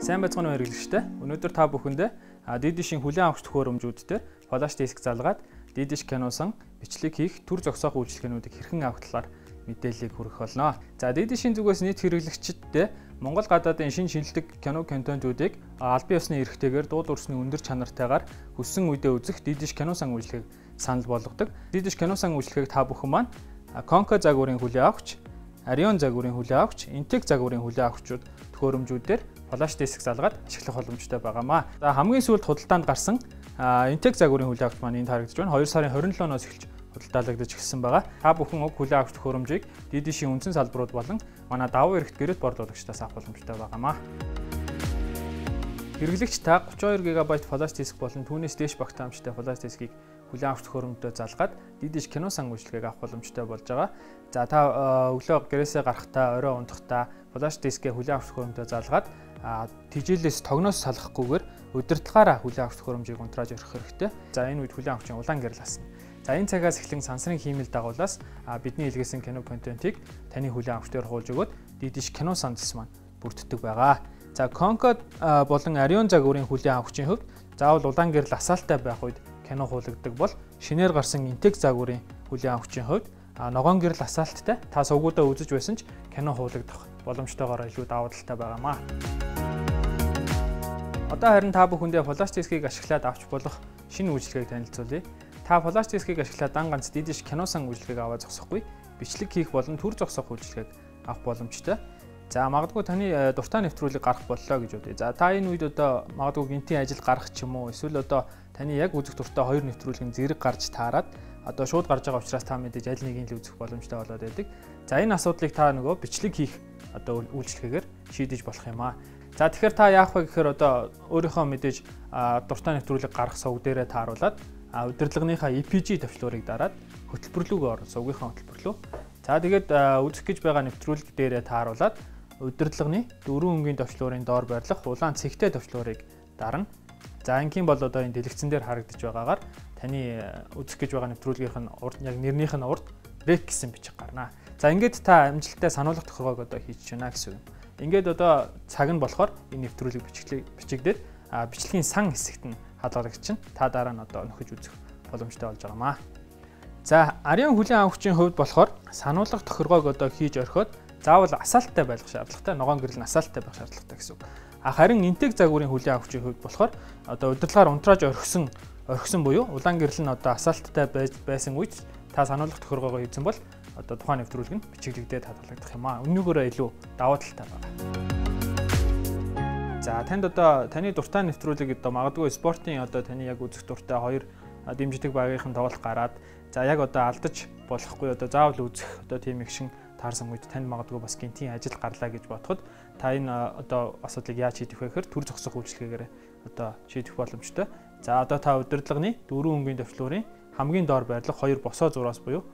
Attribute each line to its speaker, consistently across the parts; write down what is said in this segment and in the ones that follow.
Speaker 1: Сайн байцгаана уу хэрэглэгчдээ. Өнөөдөр та бүхэндээ DDSH-ийн хүлээн авах төхөөрөмжүүд дээр флаш диск залгаад DDSH киносан бичлэг хийх төр зогсоох үйлчилгээнүүдийг хэрхэн авах талаар мэдээллийг хүргэх болно. За DDSH-ийн зүгээс нийт хэрэглэгчдэд Монгол гадаадын шин шинэлдэг кино контентуудыг албан ёсны эрхтэйгээр дуу дүрсний өндөр чанартайгаар хүссэн үедээ үзэх DDSH киносан үйлчилгээг санал болгодог. DDSH киносан үйлчилгээг та бүхэн маань Konka загварын хүлээн авахч, Arion загварын хүлээн авахч, Intec загварын хүлээн авахчуд төхөөрөмжүүдээр флаш диск залгаад ашиглах боломжтой байгаамаа. За хамгийн сүүлд худалдаанд гарсан Intec загварын хүлээн авахч маань энд харагдаж байна. 2 сарын 27-ноос эхэлж худалдаалагдаж эхэлсэн байгаа. Та бүхэн уг хүлээн авах төхөөрөмжийг DDSH-ийн үндсэн салбарууд болон манай давуу эрхт гэрэт борлуулагчдаас авах боломжтой байгаамаа. Хэрэглэгч та 32 ГБ флаш диск болон түүнээс дээш багтаамжтай флаш дискийг хүлээн авах төхөөрөмжөд залгаад DDSH кино сан үйлчилгээг авах боломжтой болж байгаа. За та өглөө гэрээсээ гарахдаа, орой унтахдаа флаш дискээ хүлээн авах төхөөрөмжөд залгаад тижээлээс тогноос салахгүйгээр удирдлагаараа хүлээн авах төхөөрөмжийг унтрааж орхих хэрэгтэй. За энэ үед хүлээн авахчийн улаан гэрэл асна. За энэ цагаас эхлэн сансрын хиймэл дагуулаас бидний илгээсэн кино контентийг таны хүлээн авахч дээр хуулж өгөөд DDSH кино сан зэс маань бүрддэг байгаа. За Konka болон Arion загварын хүлээн авахчийн хувьд заавал улаан гэрэл асаалтай байх үед кино хуулагддаг бол шинээр гарсан Intec загварын хүлээн авахчийн хувьд ногоон гэрэл асаалттай та сувгуудаа үзэж байсан ч кино хуулагдах боломжтойгоор илүү давуу талтай байгаамаа. Одоо харин та бүхэндээ флаш дискийг ашиглаад авч болох шинэ үйлчилгээг танилцуулъя. Та флаш дискийг ашиглаад дан ганц DDSH киносан үйлчилгээг аваа зогсохгүй, бичлэг хийх болон төр зогсоох үйлчилгээг авах боломжтой. За магадгүй таны дуртай нэвтрүүлэг гарах боллоо гэж бодъё. За та энэ үед одоо магадгүй гинтийн ажил гарах ч юм уу эсвэл одоо таны яг үзэх дуртай хоёр нэвтрүүлэг нь зэрэг гарч таарад одоо шууд гарч байгаа учраас та мэдээж аль нэгийг л үзэх боломжтой болоод байдаг. За энэ асуудлыг та нөгөө бичлэг хийх одоо үйлчилгээгээр шийдэж болох юм аа. За тэгэхээр та яах вэ гэхээр одоо өөрийнхөө мэдээж дуртай нэвтрүүлэг гарах сувг дээрээ тааруулаад удирдлагынхаа EPG төвчлүүрийг дараад хөтөлбөр лүүгээ орно, сувгийнхаа хөтөлбөр лүү. За тэгээд үзэх гэж байгаа нэвтрүүлэг дээрээ тааруулаад удирдлагын дөрвөн өнгийн төвчлүүрийн доор байрлах улаан цэгтэй төвчлүүрийг дарна. За ангийн бол одоо энэ дэлгэцэн дээр харагдаж байгаагаар таны үзэх гэж байгаа нэвтрүүлгийнх нь урд яг нэрнийх нь урд rec гэсэн бичиг гарна. За ингээд та амжилттай сануулгах тохиргоог одоо хийж байна гэсэн юм. Ингээд одоо цаг нь болохоор энэ нэвтрүүлэг бичигдээд бичлэгийн сан хэсэгт нь хадгалагдчихна. Та дараа нь одоо нөхөж үзэх боломжтой болж байгаамаа. За Arion хүлээн авахчийн хувьд болохоор сануулгах тохиргоог одоо хийж орхиод заавал асаалттай байх шаардлагатай, ногоон гэрэл нь асаалттай байх шаардлагатай гэсэн үг. Харин Intec загварын хүлээн авахчийн хувьд болохоор одоо удирдлагаар унтрааж орхисон буюу улаан гэрэл нь одоо асаалттай байсан үед та сануулгах тохиргоогоо хийсэн бол одоо тухайн нэвтрүүлэг нь бичиглэгдээд хадгалагдах юм аа. Өнөөгөөрөө илүү давуу талтай байна. За танд одоо таны дуртай нэвтрүүлэг одоо магадгүй спортын одоо таны яг үзэх дуртай хоёр дэмждэг багийнхан тоглолт гараад за яг одоо алдаж болохгүй одоо заавал үзэх одоо тийм их шин таарсан үед танд магадгүй бас гинтийн ажил гарлаа гэж бодоход та энэ одоо асуудлыг яаж шийдэх вэ гэхээр төр зогсох үйлчилгээгээр одоо шийдэх боломжтой. За одоо та удирдлагын дөрвөн өнгийн төвчлүүрийн хамгийн доор байрлах хоёр босоо зураас буюу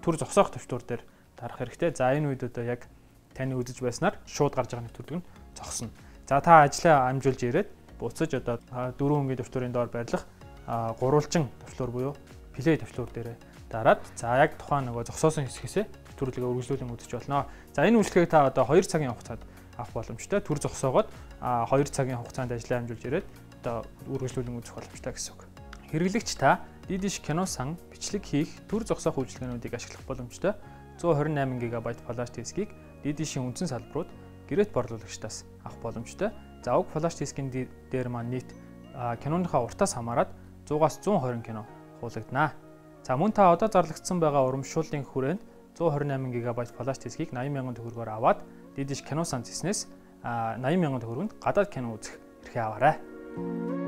Speaker 1: төр зогсоох төвчлүүр дээр дарах хэрэгтэй. За энэ үед одоо яг таны үзэж байснаар шууд гарч байгаа нэвтрүүлэг нь зогсно. За та ажлаа амжуулж ирээд буцаж одоо дөрвөн өнгийн төвчлүүрийн доор байрлах гурвалжин төвчлүүр буюу плей төвчлүүр дээр дараад за яг тухайн нөгөө зогсоосон хэсгээсээ нэвтрүүлгээ үргэлжлүүлэн үзэж болно. За энэ үйлчилгээг та одоо 2 цагийн хугацаанд авах боломжтой. Төр зогсоогоод 2 цагийн хугацаанд ажлаа амжуулж ирээд одоо үргэлжлүүлэн үзэх боломжтой гэсэн үг. Хэрэглэгч та DDSH кино сан бичлэг хийх төр зогсоох үйлчилгээнүүдийг ашиглах боломжтой. 128 ГБ флаш дискийг DDSH-ийн үндсэн салбарууд гэрэт борлуулагчдаас авах боломжтой. За уг флаш дискийн дээр маань нийт киноныхаа уртаас хамаарат 100-аас 120 кино хуулагдана. За мөн та одоо зарлагдсан байгаа урамшууллын хүрээнд 128 ГБ флаш дискийг 80,000 төгрөгөөр аваад DDSH кино сан зэснээс 80,000 төгрөгөнд гадаад кино үзэх эрхээ аваарай.